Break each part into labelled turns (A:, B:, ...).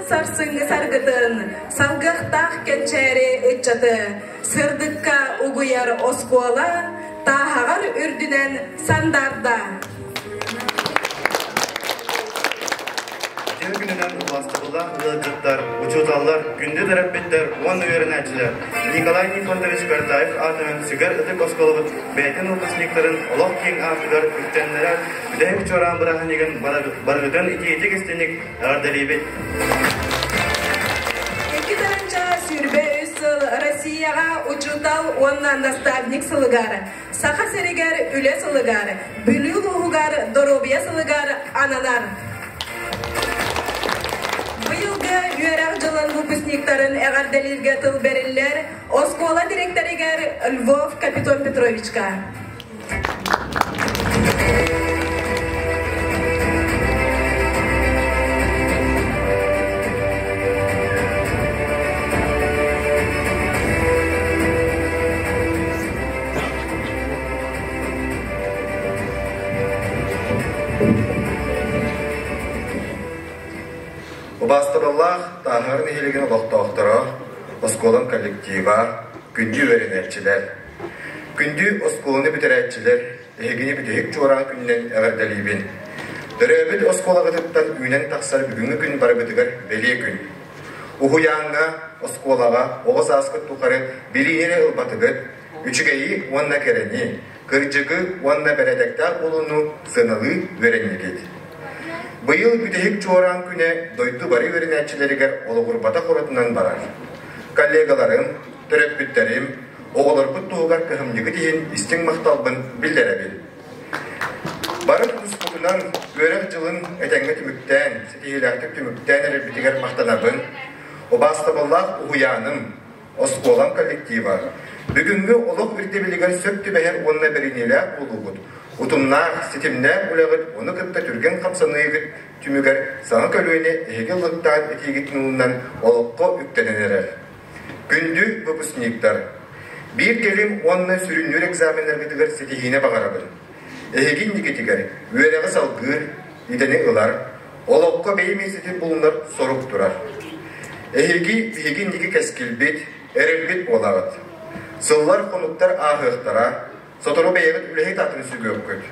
A: сарсыҥҥы саргытын салгыахтаах кэнчээри ыччаты сырдыкка угуйар оскуола тааһаҕар үрдүнэн сандаарда.
B: Дьыл күнүнэн убаастабыллаах ыалдьыттар, учууталлар, күндү төрөппүттэр уонна үөрэнээччилэр Николай Никонович Картаев аатынан сүгэр ытык оскуолабыт бэйэтин выпускниктарын олох киэҥ аартыгар үктэннэрэр бүтэһик чуораан бырааһынньыгын барыгытын итиитик истиҥник эҕэрдэлиибит!
A: 2 сүүрбэ үс сыл Россияҕа учуутал уонна наставник сылыгар, Саха сиригэр үлэ сылыгар, Бүлүү улууһугар доруобуйа сылыгар ананар. Быйылгы үөрэх дьылын выпускниктарын эҕэрдэлииргэ тыл бэриллэр оскуола дириэктэригэр Львов Капитон Петровичка.
B: Убаастабыллаах Тааһаҕар нэһилиэгин олохтоохторо, оскуолам коллектива, күндү үөрэнээччилэр! Күндү оскуоланы бүтэрээччилэр, эһигини бүтэһик чуораан күнүнэн эҕэрдэлиибин! Төрөөбүт оскуолаҕытыттан үүнэн тахсар бүгүҥҥү күн барыбытыгар бэлиэ күн. Уһуйааҥҥа, оскуолаҕа оҕо сааскыт тухары билиини эрэ ылбатыгыт, үчүгэйи уонна кэрэни, кырдьыгы уонна бэрээдэктээх буолууну сыаналыы үөрэннигит. Быйыл бүтэһик чуораан күнэ дойду бары үөрэнээччилэригэр олоҕурбатах уратынан барар. Коллегаларым, төрөппүттэрим, оҕолорбут туһугар кыһамньыгыт иһин истиҥ махталбын биллэрэбин. Бары тутуспутунан үөрэх дьылын этэҥҥэ түмүктээн, ситиһиилээхтик түмүктээн эрэрбитигэр махтанабын. Убаастабыллаах уһуйааным, оскуолам коллектива бүгүҥҥү олох ирдэбилигэр сөп түбэһэр уонна бэриниилээх буолуугут, утумнаах, ситимнээх үлэҕит ону кытта түргэн хамсаныыгыт түмүгэр саҥа көлүөнэ эһиги ыллыктаан этиигитин ылынан олоххо үктэнэн эрэр. Күндү выпускниктар! Биир кэлим уонна сүрүннүүр экзаменнаргытыгар ситиһиини баҕарабын. Эһиги инникитигэр үөрэҕи салгыыр, идэни ылар, олоххо бэйэ миэстэтин булунар сорук турар. Эһиги биһиги инники кэскилбит, эрэлбит буолаҕыт. Сыллар-хонуктар ааһыахтара, сотору бэйэҕит үлэһит атын сүгүөххүт.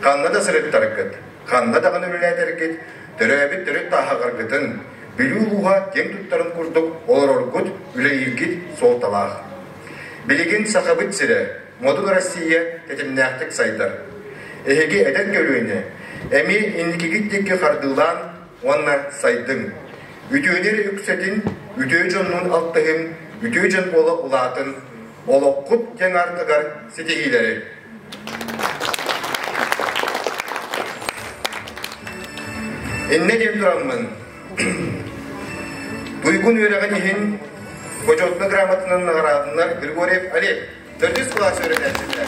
B: Ханна да сырыттаргыт, ханна даҕаны үлэлээтэргит, төрөөбүт төрүт тааһаҕаргытын, Бүлүү улууһа киэҥ туттарын курдук олороргут, үлэлииргит суолталаах. Билигин Сахабыт сирэ, модун Россия тэтимнээхтик сайдар. Эһиги эдэр көлүөнэ эмиэ инникигит диэки хардыылаан уонна сайдыҥ. Үтүөнү эрэ үксэтин, үтүө дьоннуун алтыһыҥ, үтүө дьон буола улаатын, олоххут киэҥ аартыгар ситиһиилэри! Иннэ диэн тураммын, туйгун үөрэҕин иһин Бочуотунай грамотанан наҕараадаланар Григорьев Олег, төрдүс кылаас үөрэнээччитэ.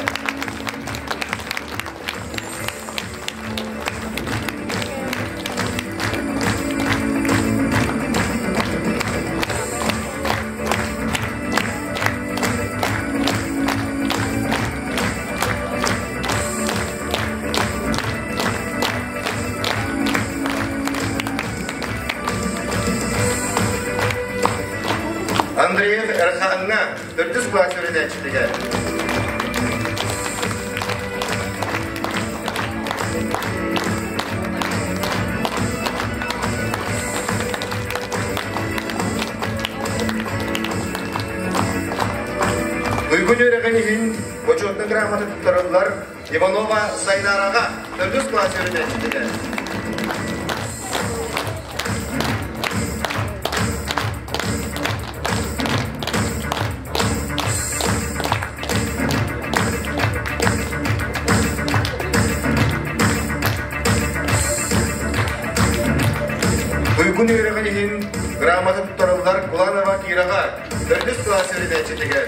B: Андреев Эрхаҥҥа төрдүс кылаас үөрэнээччитигэр. Туйгун үөрэҕин иһин бочуотунай грамота туттарыллар Иванова Сайнараҕа төрдүс кылаас үөрэнээччитигэр. Туйгун үөрэҕин иһин грамота туттарыллар Куланова Кираҕа төрдүс кылаас үөрэнээччитигэр.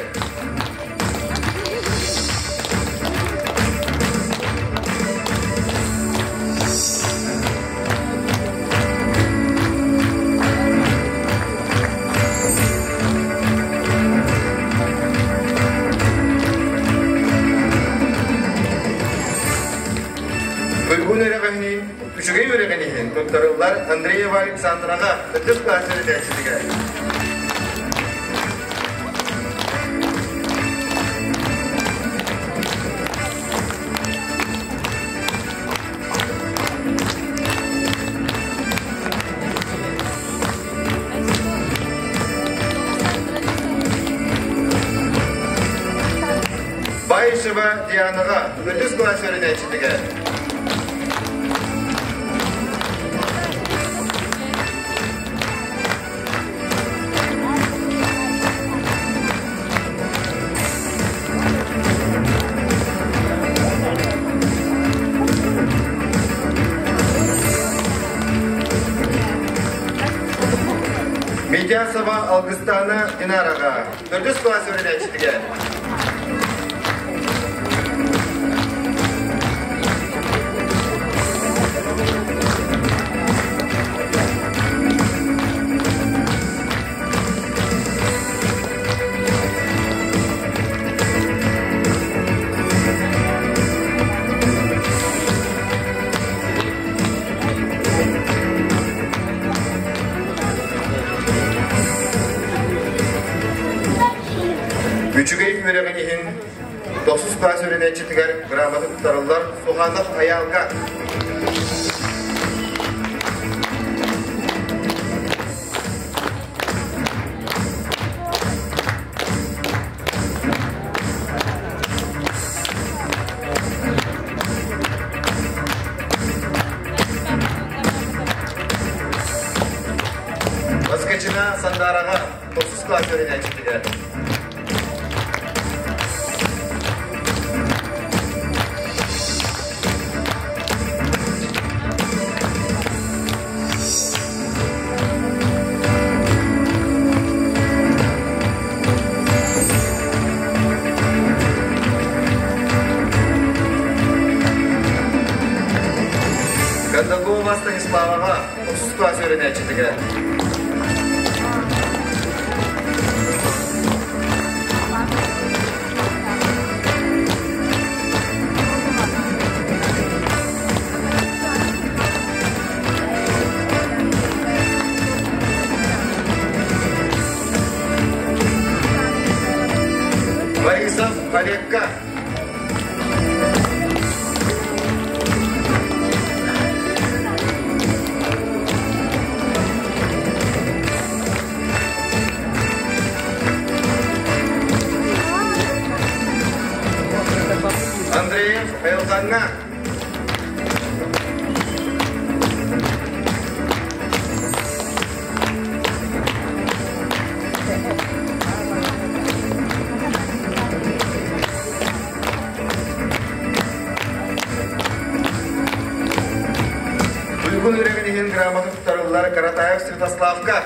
B: Туйгун үөрэҕин иһин, үчүгэй үөрэҕин иһин туттарыллар. туттарыллар Андреева Александраҕа, төрдүс кылаас үөрэнээччитигэр. Баишева Дианаҕа, төрдүс кылаас үөрэнээччитигэр. Митясова Алгыстана Динараҕа, төрдүс кылаас үөрэнээччитигэр. Үчүгэй үөрэҕин иһин тохсус кылаас үөрэнээччитигэр грамота туттарыллар Суханов Айаалга. Баскачына Сандараҕа тохсус кылаас үөрэнээччитигэр. Кондакова Станиславаҕа тохсус кылаас үөрэнээччитигэр. Борисов Олегка. Андреев Элханна. Туйгун үрэҕин иһин грамота туттарыллар Каратаев Святославка.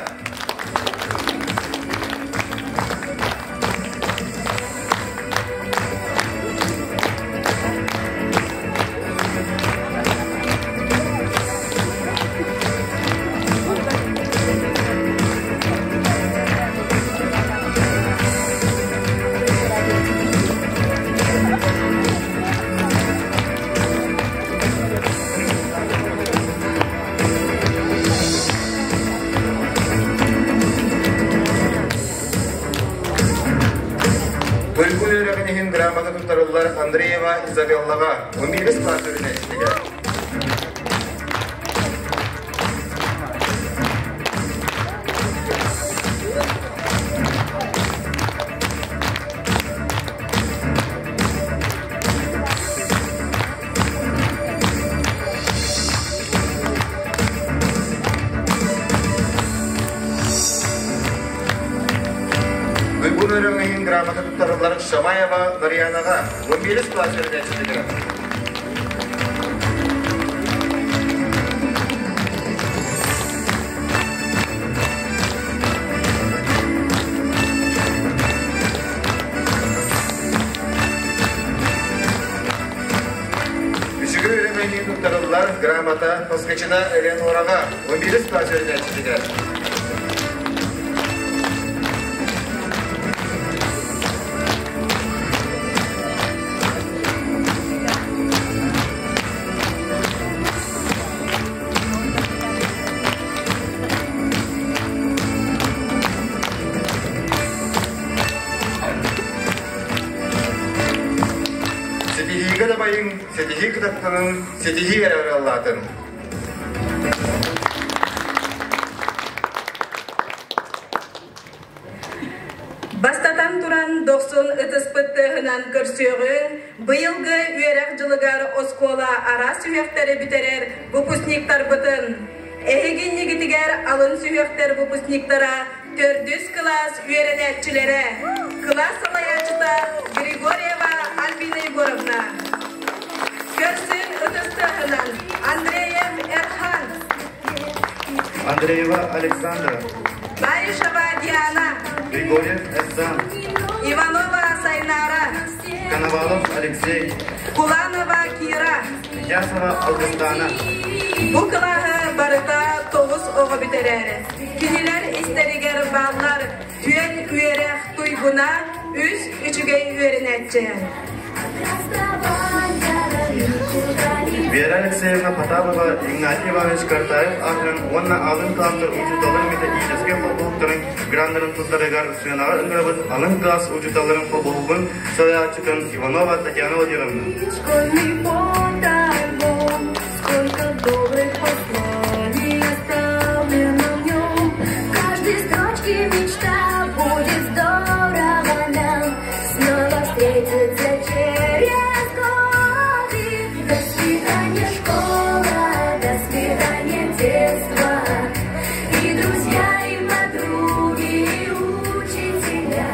B: Туйгун үөрэҕин иһин грамота туттарыллар Андреева Изабеллаҕа, 11 кылаас үөрэнээччитигэр. Уйгун үөрэҕин иһин грамота туттарыллар Шамаева Нарьянаҕа, 11 кылаас үөрэнээччитигэр. Үчүгэй үөрэмэһии туттарыллар грамота Москвичина Элеонораҕа, 11 кылаас үөрэнээччитигэр. Ситиһии кытаттанын, ситиһии эрэ арыаллаатын.
A: Бастатан туран, дохсун ытыспыт тыаһынан көрсүөҕүҥ, быйылгы үөрэх дьылыгар оскуола араас сүһүөхтэри бүтэрэр выпускниктарбытын, эһиги иннигитигэр алын сүһүөхтэр выпускниктара төрдүс кылаас үөрэнээччилэрэ, кылаас салайааччыта Григорьева Альбина Егоровна, көрсүн ытыс тыаһынан Андреев Эрхан,
C: Андреева Александра,
A: Баишева Диана,
C: Григорьев Эссан,
A: Иванова Сайнара,
C: Коновалов Алексей,
A: Куланова Кира,
C: Ясова Алгыстана.
A: Бу кылааһы барыта тоҕус оҕо бүтэрэр. Кинилэр истэригэр бааллар түөн үөрэх туйгуна, үс үчүгэй үөрэнээччи.
C: Вера Алексеевна Потапова, Игнатий Иванович Картаев аатынан уонна алын кылаастар учууталларын методическай холбоһуктарын граннарын туттарыгар сыанаҕа ыҥырабыт алын кылаас учууталларын холбоһугун салайааччытын Иванова Татьяна Владимировна.
D: Школьный фотоальбом, сколько добрых посланий оставлено в нем. В каждой строчке мечта будет здорово нам снова встретиться через годы. До свидания, школа, до свидания, детство. И друзья, и подруги, и учителя.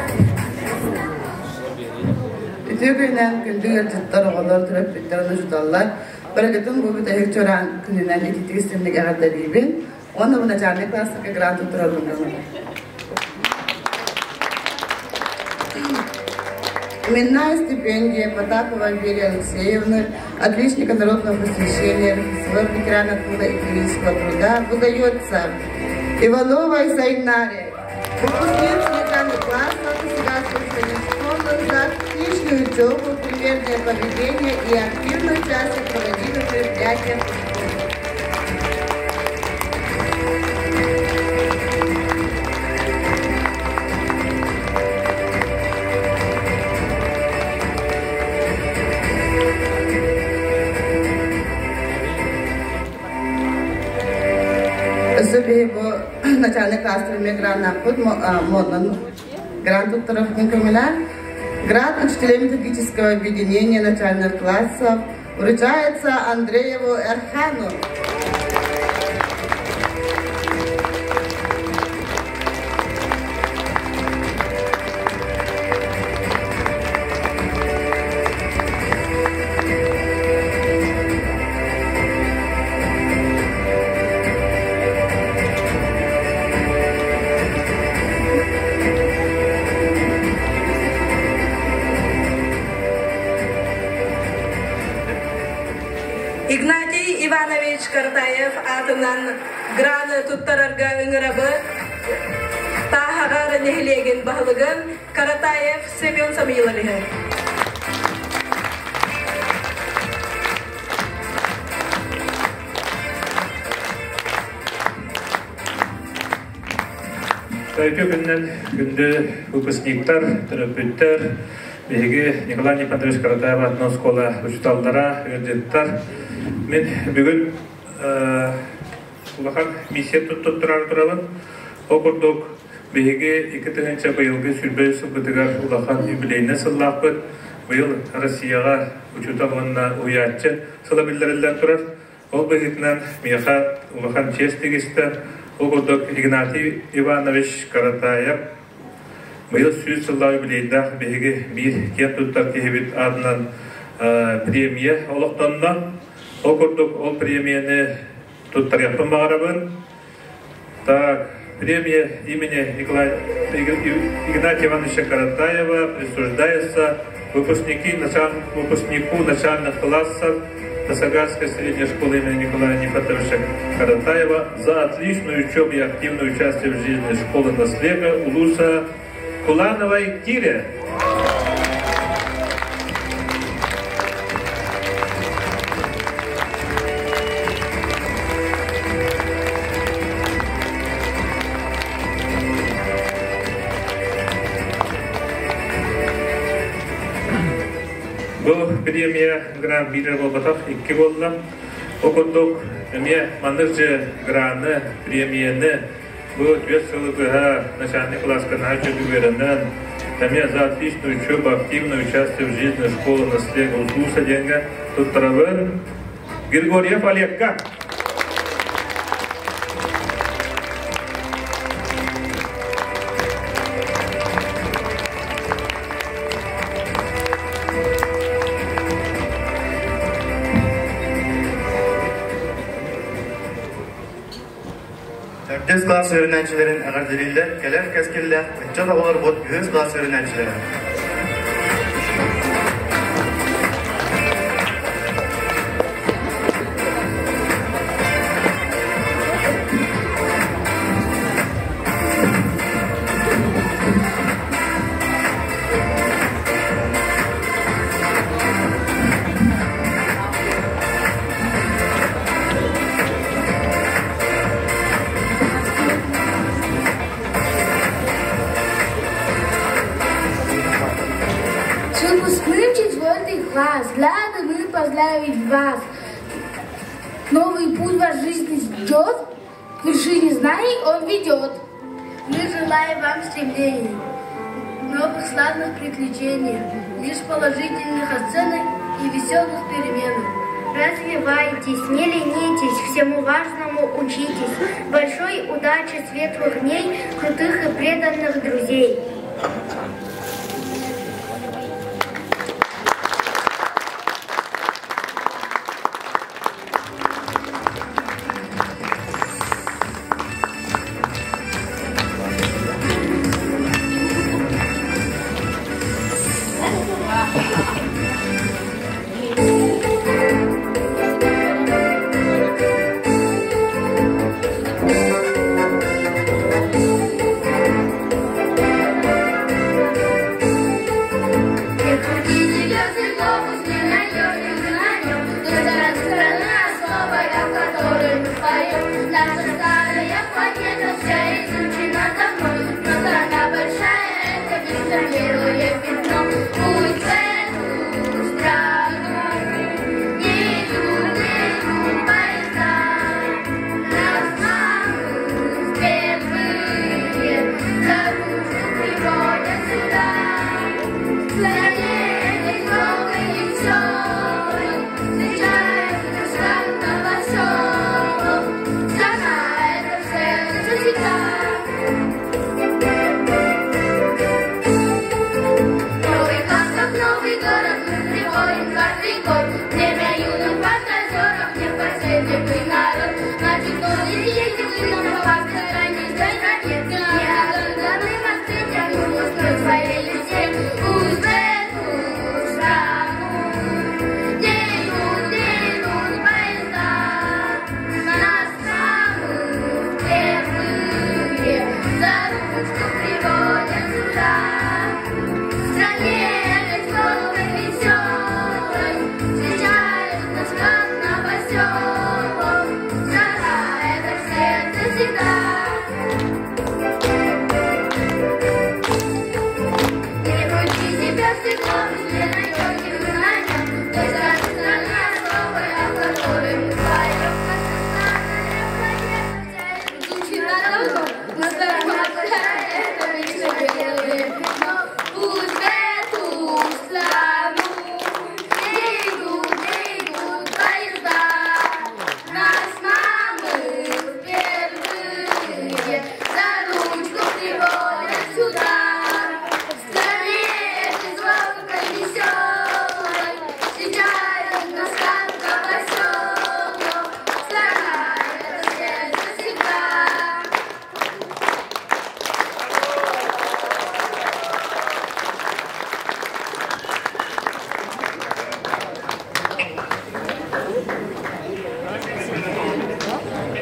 E: Үтүө күнүнэн күндү ыалдьыттар, оҕолор, төрөппүттэр, учууталлар. Барыгытын бу бүтэһик чуораан күнүнэн ититик истиҥник эҕэрдэлиибин. Уонна бу начальнай класстарга грант туттарарбын Именная стипендия Потапова Вере Алексеевны, отличника народного просвещения, РФСВ, ветерана труда и физического труда, выдается Ивановой Сайнаре, выпускнице начальных классов Государственной средней школы за отличную учебу, примерное поведение и активное участие в проводимых мероприятиях в школе. Өссө биһи бу начальник класстар граннаппыт моднан грант туттарарбытын көмөлөөн Грант учителей методического объединения начальных классов вручается Андрееву Эрхану.
A: Игнатий Иванович Картаев аатынан граны туттарарга ыҥырабыт Тааһаҕар нэһилиэгин баһылыгын Каратаев Семен Самиловиһы.
F: Үтүө күнүнэн күндү выпускниктар, төрөппүттэр, биһиги Николай Николаевич Каратаев аатынан оскуола учууталлара, ыалдьыттар. Мин бүгүн улахан миссия туттарар турабын. Ол курдук биһиги 2 тыһыынча быйылгы 23 сылбытыгар улахан юбилейнай сыллаахпыт. Быйыл Россияҕа учуутал уонна уһуйааччы сыла биллэриллэн турар. Ол быһыытынан миэхэ улахан чиэс тигистэ. Ол курдук Игнатий Иванович Каратаев быйыл 100 сыллаах юбилейдаах биһиги биир киэн туттар киһибит аатынан премия олохтонно. Ол курдук ол премияны туттарыахпын баҕарабын. Так, премия имени Николая Игнатия Ивановича Каратаева присуждается выпускнику начальных классов Тасагарской средней школы имени Николая Нифонтовича Каратаева за отличную учебу и активное участие в жизни школы наслега Улуса Кулановой Кире. Бу премия грант биир буолбатах, икки буолла. Ол курдук эмиэ маннык же граны, премияны бу түөрт сылы быһа начальный класска наһаа үчүгэй үөрэнэн, эмиэ за отличную учебу, активное участие в жизни школы наследия УСУСа диэҥҥэ туттарабын. Григорьев Олегка.
C: Төрдүс класс үөрэнээччилэрин эҕэрдэлииллэр кэлэр кэскиллээх ыччат оҕолорбут үһүс класс үөрэнээччилэрэ.
D: С выпускным четвертый класс. Рады мы поздравить вас. Новый путь вас жизни ждет. К вершине знаний он ведет. Мы желаем вам стремлений, новых славных приключений, лишь положительных оценок и веселых перемен.
G: Развивайтесь, не ленитесь, всему важному учитесь. Большой удачи, светлых дней, крутых и преданных друзей.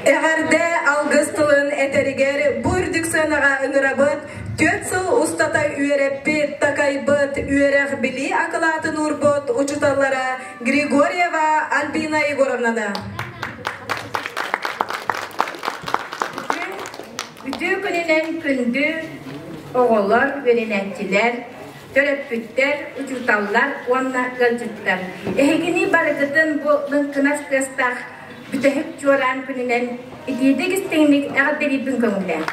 A: Эҕэрдэ алгыс тылын этэригэр бу үрдүк сыанаҕа ыҥырабыт түөрт сыл устата үөрэппит, такайбыт, үөрэх билии акылаатын уурбут учууталлара Григорьева Альбина Егоровнаны.
H: Үтүө күнүнэн күндү оҕолор, үөрэнээччилэр. Төрөппүттэр, учууталлар уонна ыалдьыттар. Эһигини барыгытын бу лыҥкынас тыастаах бүтэһик чуораан күнүнэн итиитик истиҥник эҕэрдэлиирбин көҥүллээн.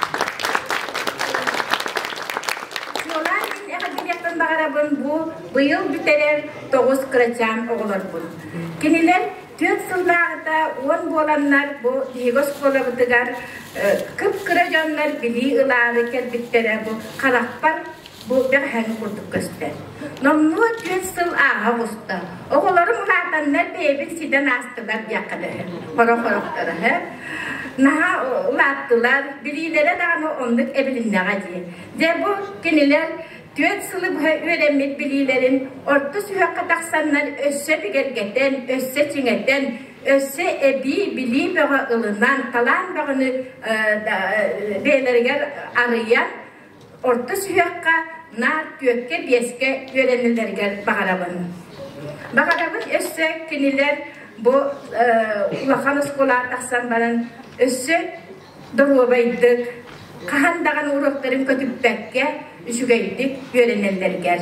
H: Чуолаан мин эҕэрдэлиэхпин баҕарабын бу быйыл бүтэрэр тоҕус кырачаан оҕолорбун. Кинилэр түөрт сыллааҕыта уон буоланнар бу биһиги оскуолабытыгар кып-кыра дьоннор билии ылаары кэлбиттэрэ бу харахпар бу бэҕэһээҥҥи курдук көстөр. Номнуо түөрт сыл ааһа оҕуста. Оҕолорум улаатаннар бэйэбин ситэн аастылар диэххэ дөһө. Хоро-хорохторо Наһаа улааттылар, билиилэрэ даҕаны оннук эбилиннэҕэ дии. Дьэ бу кинилэр түөрт сылы быһа үөрэммит билиилэрин орто сүһүөххэ тахсаннар өссө бигэргэтэн, өссө чиҥэтэн, өссө эбии билии бөҕө ылынан, талаан бөҕөнү бэйэлэригэр арыйан орто сүһүөххэ наар түөркэ биэскэ үөрэнэллэригэр баҕарабын. Баҕарабын өссө кинилэр бу улахан оскуолаҕа тахсан баран өссө доруобайдык, хаһан даҕаны уруоктарын көтүппэккэ үчүгэйдик үөрэнэллэригэр.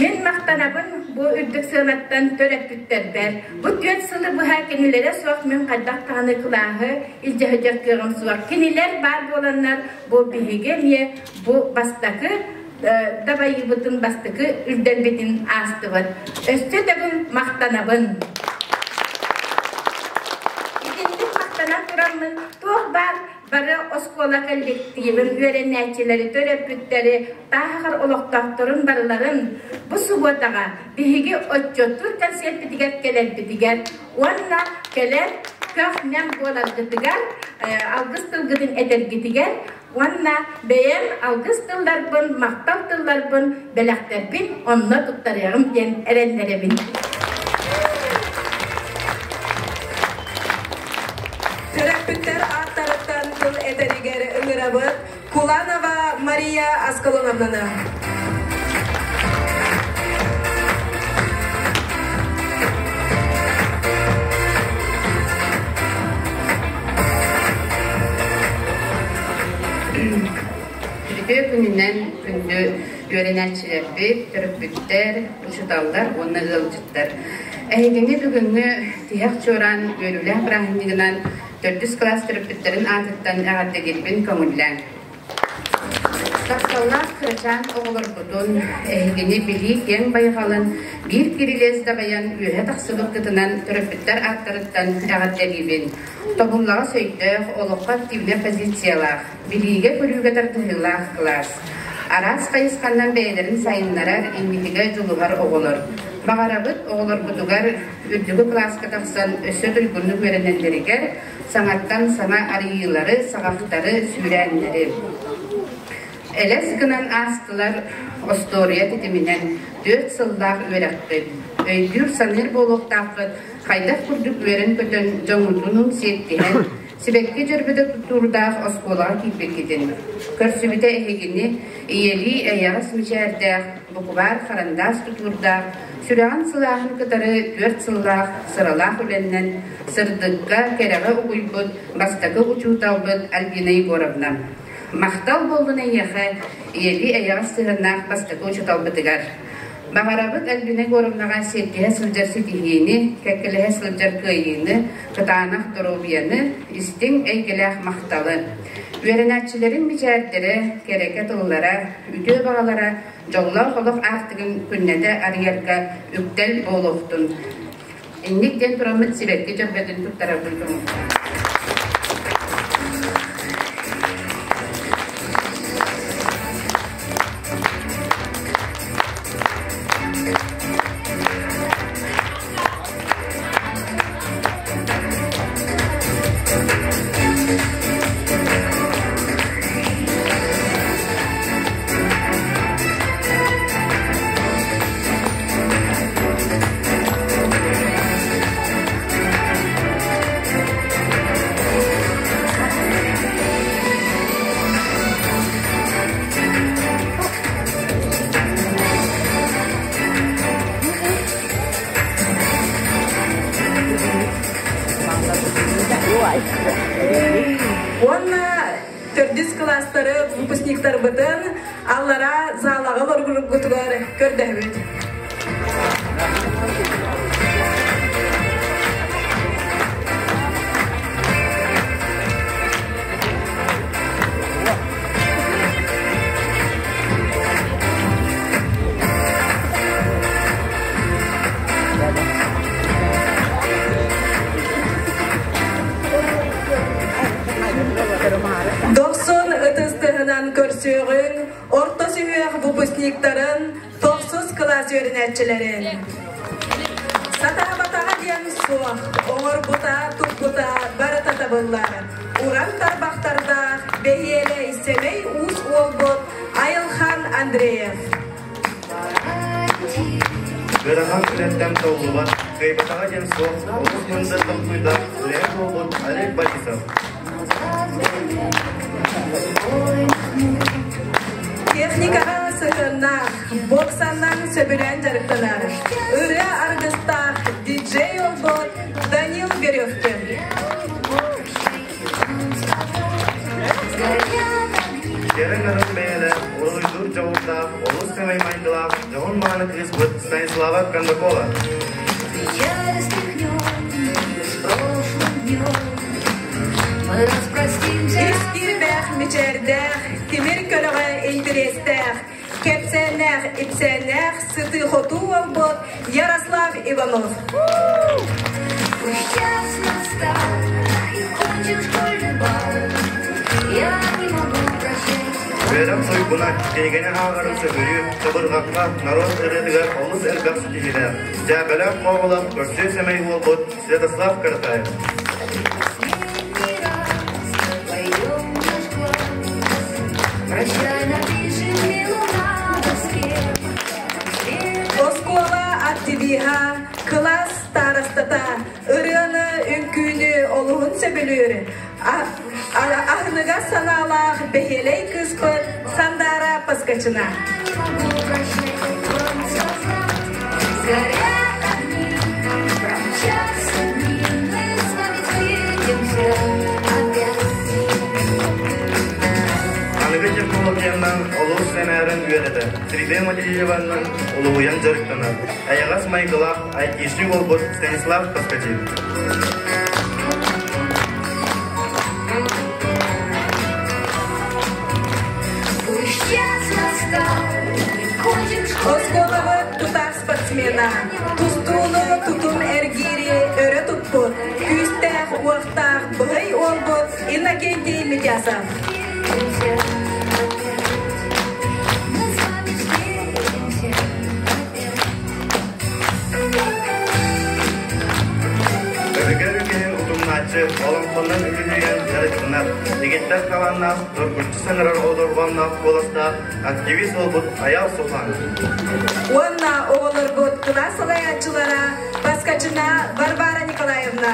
H: Мин махтанабын бу үрдүк сыанаттан төрөппүттэрбэр. Бу түөрт сылы быһа кинилэрэ суох мин хайдах даҕаны кылааһы илдьэ сылдьар кыаҕым суох. Кинилэр баар буоланнар бу биһиги эмиэ бу бастакы дабайыыбытын бастакы үрдэлбитин аастыбыт. Өссө төгүл махтанабын. Итинник махтанан тураммын туох баар бары оскуола коллективын, үөрэнээччилэри, төрөппүттэри, тааһаҕар олохтоохторун барыларын бу субуотаҕа биһиги отчуоттуур концерпитигэр кэлэрбитигэр уонна кэлэр көх-нэм буоларгытыгар алгыс тылгытын этэргитигэр уонна бэйэм алгыс тылларбын, махтал тылларбын, бэлэхтэрбин онно туттарыаҕым диэн эрэннэрэбин.
A: Төрөппүттэр ааттарыттан тыл этэригэр ыҥырабыт Куланова Мария Аскалоновнаны.
I: Үтүө күнүнэн күндү үөрэнээччилэрбит, төрөппүттэр, учууталлар уонна ыалдьыттар. Эһигини бүгүҥҥү тиһэх чуораан үөрүүлээх бырааһынньыгынан төрдүс кылаас төрөппүттэрин аатыттан эҕэрдэлиирбин көҥүллээҥ. Тапталлаах кырачаан оҕолорбутун, эһигини билии киэҥ байҕалын биир кирилиэс дабайан үөһэ тахсыбыккытынан төрөппүттэр ааттарыттан эҕэрдэлиибин. Тобуллаҕас өйдөөх, олоххо активнай позициялаах, билиигэ-көрүүгэ тардыһыылаах кылаас. Араас хайысханнан бэйэлэрин сайыннарар, инникигэ дьулуһар оҕолор. Баҕарабыт оҕолорбутугар үрдүкү кылааска тахсан өссө туйгуннук үөрэнэллэригэр, саҥаттан саҥа арыйыылары, саҕахтары, сүүрээннэри. Элэс гынан аастылар остуоруйа титиминэн түөрт сыллаах үөрэхпит. Өйдүүр-саныыр буолуохтааххыт хайдах курдук үөрэн-көтөн дьоҥҥутунуун сиэттиһэн, сибэкки дьөрбөтө тутуурдаах оскуолаҕа киирбиккитин. Көрсүбүтэ эһигини ийэлии эйэҕэс мичээрдээх, букубаар харандаас тутуурдаах, сүрэҕин сылааһын кытары түөрт сыллаах сыралаах үлэннэн сырдыкка, кэрэҕэ угуйбут бастакы учууталбыт Альбина Егоровна. Махтал буоллун эйиэхэ, ийэлии эйэҕэс сыһыаннаах бастакы учууталбытыгар. Баҕарабыт Альбина Егоровнаҕа сиэттиһэ сылдьар ситиһиини, кэккэлэһэ сылдьар кыайыыны, кытаанах доруобуйаны, истиҥ эйгэлээх махталы. Үөрэнээччилэрин мичээрдэрэ, кэрэкэ тыллара, үтүө баҕалара дьоллоох олох аартыгын күннэтэ арыйарга үктэл буолуохтун. Инник диэн тураммыт сибэкки дьөрбөтүн туттарарбын көҥүллээх.
A: выпускниктарбытын аллара залаҕа олоргутугар көрдөһөбүт. Дохсун ытыс тыһынан көрсүөҕүҥ орто сүһүөх выпускниктарын тохсус кылаас үөрэнээччилэрин. Сатаабатаҕа диэн суох, оҥорбута, туппута барыта табыллар. Уран тарбахтардаах, бэһиэлэй, сэмэй уус уолбут Айылхан Андреев.
C: Ыарахан үлэттэн толлубат, кыайбатаҕа диэн суох, олус мындыр толкуйдаах үлэһит буолбут Олег Борисов.
A: Техникаҕа сыһыаннаах, боксаннан сөбүлээн дьарыктанар, ырыа аргыстаах диджей олбот Данил Березкин.
C: Кэрэ-нарын бэйэлээх, уруйдуур дьоҕурдаах, олус сэмэй майгылаах, дьоһун мааны кыыспыт Станислава Кондакова.
A: Ис киирбэх мичээрдээх, тимир көлөҕө интэриэстээх, кэпсээннээх, ипсээннээх, сытыы-хотуу уолбут Ярослав Иванов.
C: Үөрэх сойгуна, кинигэни ааҕарын сөбүлүүр, чабырҕахха, норуот ырыатыгар олус элбэх ситиһиилээх, дьээбэлээх хоһулах көрсүө сэмэй уолбут Святослав Каратаев.
A: Оскуола активиһа, кылаас старостата, ырыаны, үҥкүүнү олуһун сөбүлүүр, аһыныгас санаалаах бэһиэлэй кыыспыт Сандаара Поскачина.
C: Аныгы технологиянан олус сэнээрэн үөрэтэр, 3D моделированнан улуһуйан дьарыктанар, эйэҕэс майгылаах айтишник буолбут Станислав Поскачин.
A: Оскуолабыт тутаах спортсмена, тустууну тутум эргиири өрө туппут, күүстээх, уохтаах быһый уолбут Иннокентий Митясов.
C: Өбүгэ үгэһин утумнааччы, олоҥхонон үлүһүйэн дьарыктанар, дэгиттэр талааннаах, доргуччу саҥарар одорбонноох куоластаах активист буолбут Айал Сулхан.
A: Уонна оҕолорбут кылаас салайааччылара Паскачина Варвара Николаевна.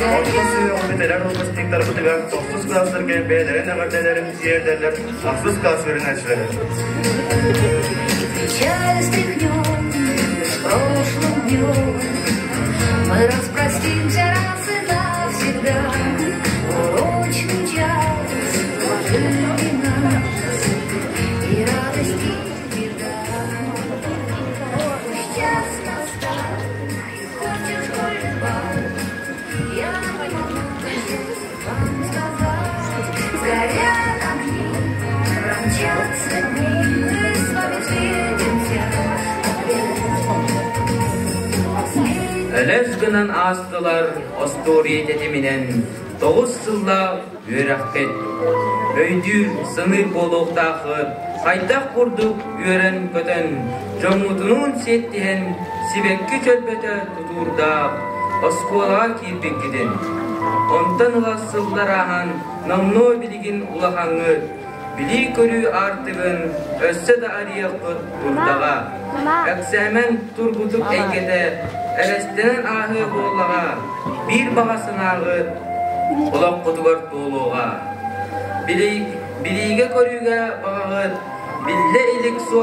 C: Орто сүһүөх бүтэрэр выпускниктарбытыгар тохсус кылаастарга бэйэлэрин эҕэрдэлэрин тиэрдэллэр ахсыс кылаас үөрэнээччилэрэ.
J: Өлөс гынан аастылар остуоруйа тэтиминэн тоҕус сыллаах үөрэххит. Өйдүүр, сыныыр буолуохтааххыт, хайдах курдук үөрэн-көтөн, дьоҥҥутунуун сиэттиһэн сибэкки чөрбөтө тутуурдаах оскуолаҕа киирбиккитин. Онтон ыла сыллар ааһан, номнуо билигин улахаҥҥыт, билии-көрүү аартыгын өссө да арыйыаххыт турдаҕа. Эксээмэн тургутук эйгэтэ эрэстэнэн ааһыа буоллаҕа, биир баҕа санааҕыт олоххутугар туолуоҕа. Билиигэ-көрүүгэ баҕаҕыт биллэ илик суол